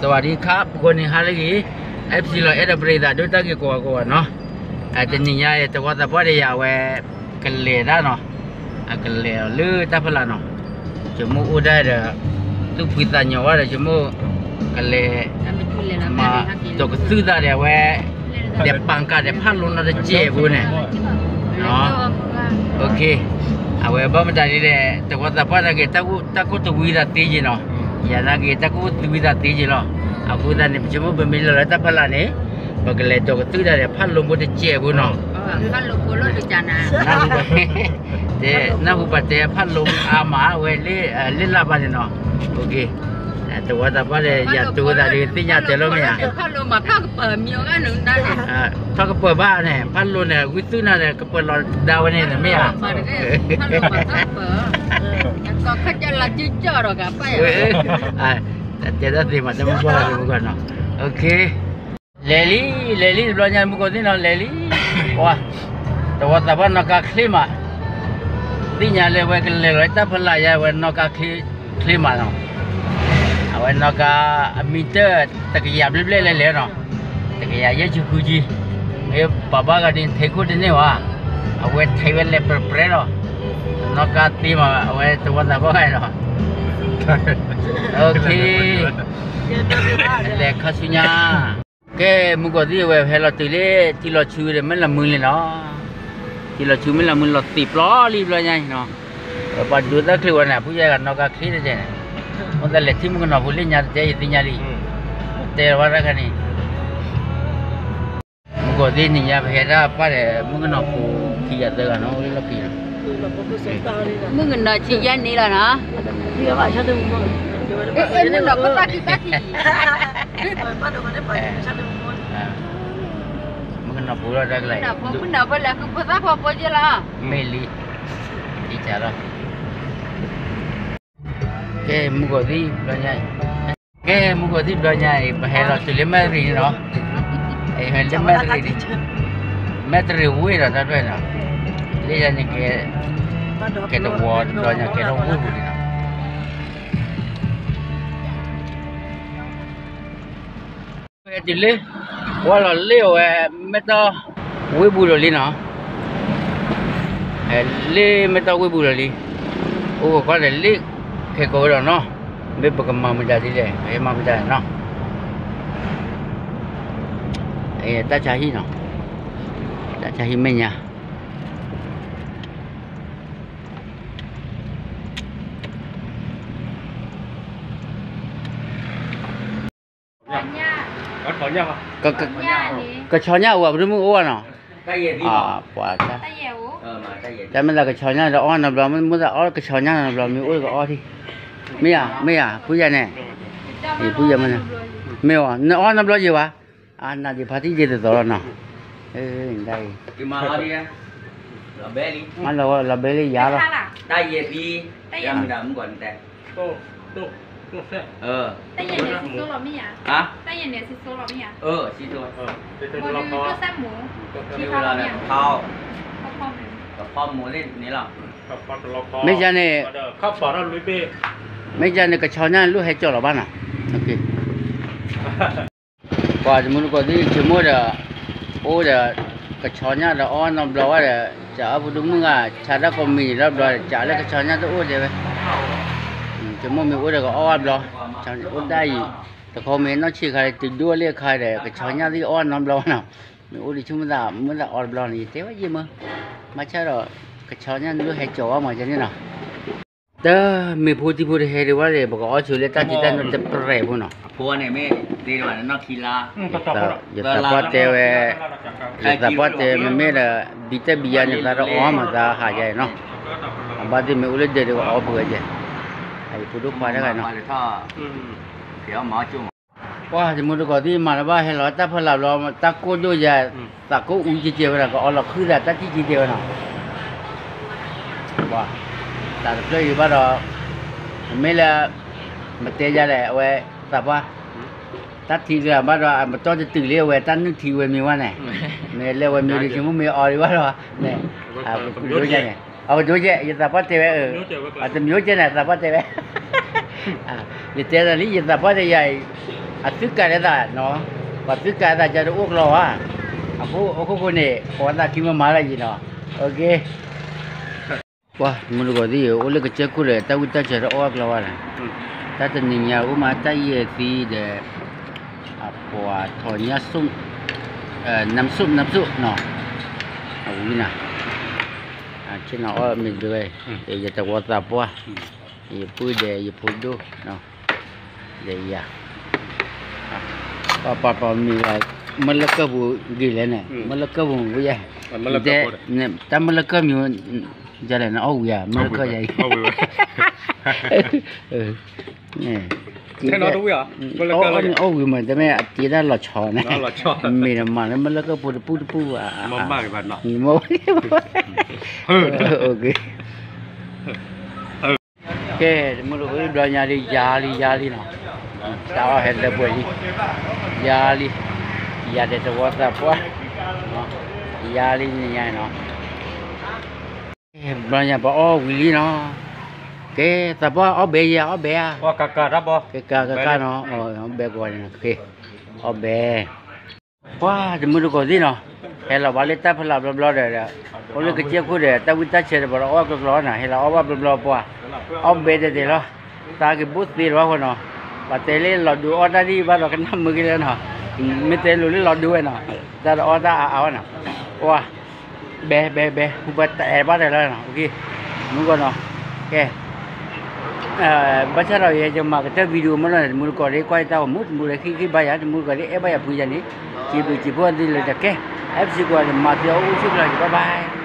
สวัสดีครับ ပဂီၢ်န့ၣ်ဟါလၢအဂ့ၤ အဲၣ်ပစံလီၤ အဲၣ်ဒိးပရ့သးဒိၣ်တၢ်ဂ့ၤကိးဂၤကိးဂၤနီၤ, တနံၤညါအံၤ သဝီသးပှၢ်ဒီးယၤအဝဲ ကလဲၤဒၣ်နီၤ, အကလဲၤအီၤလၢတၢ်ဖီလာ်နီၤ, ယမိၢ်အိၣ်ဒၣ်ဒီး သူၣ်ဖှံသးညီဘၣ်ဒီး ယမိၢ်ကလဲၤ မၤ ဒိးကသုၣ်သးဒီးအဝဲ ဒီးပာ်ကးဒီးဖးလိနီတစဲးဖိန့ၣ် အဝဲဘၣ်မတၤဒ်လဲၣ် သဝီသးပှၢ်နာ်က့ၤ တၢ်ကိၢ်တဝံသးသ့က့ၤနီၤ, ယၤနာ်က့ၤ တၢ်ကိၢ်တဝံသးသ့က့ၤလီၤ. အဃိသတးန့ၣ် ပဆိကမိၣ်ပမ့ၢ်လီၤလၢတၢ်ဖီလာ်န့ၣ် ပကလဲၤဒိးကသုၣ်တၢ်ဒီးဖးလိဖိတစဲးဖိနီၤ, နၢ်ဟူဘၣ်တဲ နၢ်ဟူဘၣ်တဲဖးလိအါမး အဝဲလၢလၢ်လၢ်ဘၣ်န့ၣ်နီၤ, သဝီသးပှၢ်ဒီး ယၤတိၤသးဒီး သ့ၣ်ညါတဲလီၤမ့ၢ်ဧါ ထီၣ်ကပၢၤဘၣ်န့ၣ် ဖးလိန့ၣ် ဂုၢ်သုၣ်နၤဒီး ကပၢၤလီၤဒါဝဲန့ၣ်မ့ၢ်ဧါ, တဲတၢ်သ့မး တမုၢ်ပှၢ်တမုၢ်ပှၢ်နီၤ, လဲၤလံ လဲၤလံတဘျီညါ မုၢ်ကီၤသံနီၤ လဲၤလံ, ပှၤ သဝီသးပှၢ်နီၣ်ကါချ့မး, သ့ၣ်ညါလၢအဝဲကလဲၤလီၤတၢ်ဖီလာ်ယါ အဝဲနီၣ်ကါချ့မးနီၤ, အဝဲနီၣ်ကါ အမံၤတၢၢ် တကယၤဘျဲၣ်ဘျဲၣ်လဲၤလဲၤနီၤ, တကယၤယဲၢ်ဆံဃုဆံ, မ့ၢ်ပှၤဘၣ်ဂၤဒ်န့ၣ် ထဲခိၣ်တန့ၢ်ဘၣ်, အဝဲထဲဝဲလဲၤပြဲပြဲလီၤ, နီၣ်ကါသ့မး အဝဲသဝီသးပှၢ်ဂၤနီၤ, လဲၤခီဆူညါ ကဲ မုၢ်ကီၤသံ အဝဲဟဲလီၤတုၤလၢ ထံလီၤဆူဒီး မဲၢ်လီၤမုၢ်လံနီၤ, ထံလီၤဆူမဲၢ်လီၤမုၢ်လီၤသံးပျီလံဘျီညါအံၤနီၤ, ပှၤဒိးတၢ်ချ့ဝဲန့ၣ် ဖုယဲၢ်ဂၤနီၣ်ကါချ့တကဲန့ၣ်, အိၣ်သးလဲၤထံၣ်မုၣ်ကနီၤဖိလၢညါတတဲ ယသ့ၣ်ညါလံ, တဲဝဲတၢ်ခါန့ၣ် မုၢ်ကီၤသံ နံၤညါပဟဲတၢ်ပၢ်ဒီး မုၣ်ကနီၤဖိခံဂၤသၢဂၤနီၤ အိၣ်လၢလီၢ်ခံနီၤ, မုၣ်ကနီၤဆံယဲၢ်န့ၣ်လီၤနီၤ, မုၣ်ကနီၤဖိတၢ်ခံဘၣ်ခံ မုၣ်ကနီၤဖိလီၤတၢ်ကလဲၤ, မုၣ်ကနီၤဖိလဲၤဃုဖိသၣ်ဖိဖိက့လီၤ, မ့ၢ်လံ, လံကလီၤ, ကဲ မုၢ်ကီၤသံ ဘျီညါအံၤ, ကဲ မုၢ်ကီၤသံ ဘျီညါအံၤ ပဟဲလီၤတုၤလၢမဲၢ်ရံန့ၣ်လီၤ, ဟဲလၢမဲၢ်ရံန့ၣ်, မဲၢ်တရံဝ့ၢ်ဒီးတၢ်ဒွဲၣ်နီၤ, လၢယၤန့ၣ်ကဲ, ကဲတဝီတဘျီညါ ကဲထီၣ်ဝ့ၢ်ပူၤလံနီၤ တုၤလၢ ဝဲလီၤလ့ၣ်အဝဲ မဲၢ်တီၢ်ဝ့ၢ်ပူၤလီၤလံနီၤ, လ့ၣ်မဲၢ်တီၢ်ဝ့ၢ်ပူၤလီၤလံ, အိၣ်ကီၢ်ဒီးလ့ၣ်ခဲကိးဝဲဒီးနီၤ, မ့ၢ်ပကမၤမတၤဒ်လဲၣ် ပဟဲမၤမတၤနီၤ, တၢ်ဆါဟံၣ်နီၤ, တၢ်ဆါဟံၣ်မဲာ်ညါ ကဆီညၣ်အိၣ် ပဒိၣ်မုၣ်အိၣ်ဘၣ်နီၤ, ပှၤ, တၢ်မ့ၢ်သးကဆီညၣ်ဒီးအီၣ်နီတဘျီ မ့ၢ်သးအီၣ် ကဆီညၣ်ဒီးအီၣ်နီတဘျီ မ့ၢ်သးအီၣ်ကဆီညၣ်နီတဘျီ မ့ၢ်အိၣ်ကအီၣ်ထံၣ်, မ့ၢ်ဧါ မ့ၢ်ဧါ ဖုယၤန့ၣ်, ဖုယၤမ့ၢ်, မ့ၢ်အီၤ နအီၣ်နီတဘျီယံၤဘၣ်, အနၤဒံးဖါတံၢ်ယံၤတသိးလီၤနီၤ, အံၤ, မ့ၢ်လီၤဘဲလၢယၤလီၤ, တၢ်ယဲၢ်သံ, တၢ်ယဲၢ်သံ, တၢ်ယဲၢ်န့ၣ်, မ့ၢ်ယၤန့ၣ် ကဆီညၣ်န့ၣ် လိၣ်ဟဲကၠီလီၤဘၣ်နီၤ, ပှၤတမုၢ်တကိးသ့ၣ် ဆိကမိၣ်ဒီး အိၣ်ဒီး ကဆီညၣ်ဒီးအီၣ်နီတဘျီဝဲဒီး ကၠးအီၣ်ပဒိၣ်မုၣ်ဂၤ ဆါတၢ်ကိးမံၤန့ၣ်လီၤဘျီ ကၠးလၢကဆီညၣ်တအိၣ်တဲဝဲ, ဆိကမိၣ်မ့ၢ်အိၣ်ဒီးကအီၣ်ဘျီ, အိၣ်တၢ်အံၤ, တခီမ့ၢ်နီၢ်ဆံးခါ တုၤဒိၣ်လၢအခါဒီး ကဆီညၣ်သ့ၣ်အီၣ်နီတဘျီဝဲနီၤ, မ့ၢ်အိၣ်ဒီးဆိကမိၣ်သး မ့ၢ်သးအီၣ်တဘျီန့ၣ် ယတဲဝဲယံာ်မး, ဘၣ်ဆၣ်ဒီး ကဆီညၣ်န့ၣ်လိၣ်ဟဲကၠီဝဲမးန့ၣ်နီၤ တၢ်မ့ၢ်ဖိတံၢ်ဖိတဟဲဒံးဝဲဒီး ပကအီၣ်ဆိလၢတၢ်ထံတၢ်နိတပရဲးဖိနီၤ, ယသးပှၢ်တဲဝဲ, ယသးပှၢ်တဲ မ့မ့ၢ်ဒီး ဘံၣ်တၢ်ဘံၣ်ယါန့ၣ် သးတအီၣ်မး သးဟးယါအံၤနီၤ, အဘၣ်သ့ၣ်မ့ၢ်အိၣ်လၢဒဲးဒီးကအီၣ်ပှဲၤဝဲကဲ, အဖိဒိၣ်ခွါတဂၤနီၤ ပှၤတမုၢ်တကိးသ့ၣ်မၤလၢၤဘၣ် ဟဲလီၤတၢ်ဖီလာ်ဘျီ တၢ်ကိၢ်ဒိၣ်ယၤ, သးကိၢ်အူကဲကဲဝဲဒၣ် ကအီလီၤခုၣ်သးတၢ်ထံၣ်ကဲကဲဝဲနီၤ, ပှၤ, တၢ်တဖျၢၣ်အံၤဘၣ်ဒီး, မ့ၢ်လၢ, မတဲယၤလဲၣ် အဝဲ, သးပှၢ်, တၢ်ထံၣ်တဂၤဘၣ်ဒီး အမတီၢ်တတုၤလံ အဝဲတၢ်နုၢ်ထံဝဲမ့ၢ်ဝဲန့ၣ်, မ့ၢ်လၢအဝဲမ့ၢ်ဒံးဆိကမိၣ်မ့ၢ်အီၤဒံးဘၣ်ဒီး, အဝဲဒိကဲန့ၣ်, အဝဲဒိကဲ ယသးပှၢ်တဲဝဲ, အတမ့ၢ်အိၣ်ကဲန့ၣ် သးပှၢ်တဲဝဲ, ယတဲဒၣ်လံ ယသးပှၢ်တဲယၤအံၤ အသုကးဒဲးသးနီၤ, ပှၤသုကးဒဲးသးကဒီးအိၣ်ကျီၤဧါ, အဃိ အခိၣ်ဃိန့ၣ် ပှၤသးခံမၤမၤလၢယံၤနီၤ, အိၣ်က့ၤ ပှၤမုၢ်တဂီၤသ့ၣ်ဧၢ အိၣ်လၢကစၢၢ်ခိၣ်ဒီး တၢ်ဝံၣ်တၢ်ဆၢတအိၣ်အကျီၤဘၣ်န့ၣ်, တၢ်တနံၤညါအိၣ်မးတၢ်ယဲၢ်သံဒီး အပှၤထီၣ်ညၣ်စိၣ်, နမ်စိၣ် နမ်စိၣ်နီၤ, အဝံၤနၤ, ဆ့ၣ်နီၤအီၣ်မ့ၢ်ဒၢဝဲ, ယတဝီသးပှၢ်, ယပုၢ်ဒီးယဖိဒိၣ်, ဒီးယၤ ပှၤပှၤပှၤမံၤဝဲ မ့ၢ်လၢကၢၢ်ပူၤဂ့ၤလဲၣ်န့ၣ် မ့ၢ်လၢကၢၢ်ပူၤမ့ၢ်ယဲ, တဲ တၢ်မ့ၢ်လၢကၢၢ်မံၤ ယလဲၣ်န့ၣ် အီၣ်ဝံၤဧါ မ့ၢ်လၢကၢၢ်ယၤအံၤ, အီၣ်ဝံၤမး တမ့ၢ်အတ့တၢ်လီၤဆီန့ၣ်, မ့ၢ်တမၤလၢမ့ၢ်လၢကၢၢ်ပူၤတပူၤတပူၤဧါ, မ့ၢ် ကဲ တမုၢ်တကိးဘျီညါလံ ယၤလံ ယၤလံနီၤ, တၢ်အီၣ်ဟဲလၢပှဲၤလံ, ယၤလံ, ယၤဒီးတဝီသးပှၢ်, ယၤလံန့ၣ်ညါနီၤ, ဘျီညါပှၤအီၣ်ဝံၤလံနီၤ, ကဲ သးပှၢ်အီၣ်ဘဲယၤ အီၣ်ဘဲဧါ, ကကကနီၤ, အီၣ်ဘဲကွၢ်န့ၣ်, အီၣ်ဘဲ ပှၤတမုၢ်တကိးသ့ၣ်နီၤ, ဟဲလီၤဘၣ်လၢတၢ်ဖီလာ်ဘျီဘျီဒီး, အိၣ်လၢကစၢၢ်ခိၣ်ဒီး တၢ်ဝံၣ်တၢ်ဆၢတပှၤဒီးအီၣ်ကျီကျီနီၤ, ဟဲလီၤအီၣ်ဘၣ်ဘျီဘျီပှၤ, အီၣ်ဘဲတဲတဲလီၤ, သးက့ၤဘိၣ်သ့လီၤအဃိနီၤ, ပှၤတဲလၢလီၤဒိအီၣ်တၢ်ဒ်ဘၣ်ဒီးကနၣ်မုာ်က့ၤလၢနီၤ, မ့ၢ်တဲလိၤလၢလီၤဒိဝဲနီၤ, တၢ်ဒီးအီၣ်တၢ်အါအါဝဲနီၤ, ပှၤ ဘဲ ဘဲ ဘဲ ဟူပှၤတအဲၣ်ဘၣ်တၢ်လၢနီၤ, မုၢ်ဂီၢ်နီၤ, ကဲ ဘၣ်ဆၣ်ဒီးယဲယမၤကတၢၢ် video မ့ၢ်လီၤန့ၣ် တမုၢ်တကိးလၢကွၢ်ယတၢ်ဂီၤမူ တမုၢ်လၢဃံဃံဘါယၤ တမုၢ်တကိးလၢအဲၣ်ဘၣ်ယၤဖုယၤန့ၣ်, စံးဘျုးစံးဖှိၣ်သုလၢတၢ်ကဲ, အဲၣ်ပစံးကွၢ်န့ၣ် မၤသံအအိၣ်ဆူၣ်ချ့ bye bye.